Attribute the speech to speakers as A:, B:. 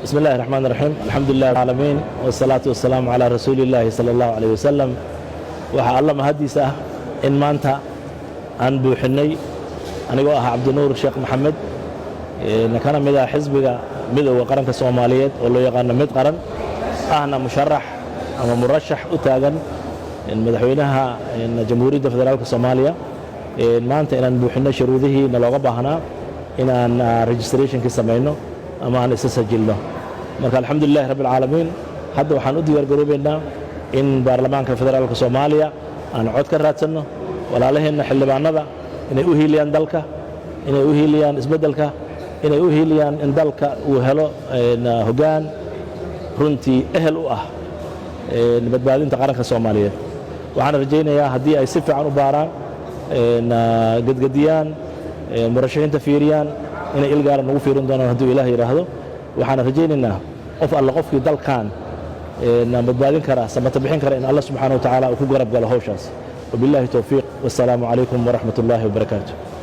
A: بسم الله الرحمن الرحيم، الحمد لله العالمين، والصلاة والسلام على رسول الله صلى الله عليه وسلم. Waxaa Alla mahaddiisa ah in maanta aan buuxinnay, anigoo ah Cabdinuur Sheekh Maxamed, kana mid ah Xisbiga Midowda Qaranka Soomaaliyeed oo loo yaqaano Mid Qaran, ahna musharax ama murashax u taagan madaxweynaha Jamhuuriyadda Federaalka Soomaaliya, maanta inaan buuxinno shuruudihii nalooga baahnaa inaan registrationkii samayno ama aan isa sajilno. Marka alxamdulilahi rabbi alcaalamiin, hadda waxaan u diyaar garoobaynaa in Baarlamaanka Federaalka Soomaaliya aan cod ka raadsanno walaalaheenna xildhibaanada, inay u hiiliyaan dalka, inay u hiiliyaan isbeddelka, inay u hiiliyaan in dalka uu helo hoggaan runtii ehel u ah badbaadinta qaranka Soomaaliyeed. Waxaan rajaynayaa haddii ay si fiican u baaraan, gedgediyaan, murashaxiinta fiiriyaan, inay ilgaara nagu fiirin doonaan hadduu Ilaah yidhaahdo. Waxaan rajaynaynaa qof alle qofkii dalkan badbaadin kara, samata bixin kara, in Alla subxaana wa tacaala uu ku garab galo hawshaas. Wabillahi towfiiq, wassalaamu calaykum waraxmat ullaahi wabarakaatu.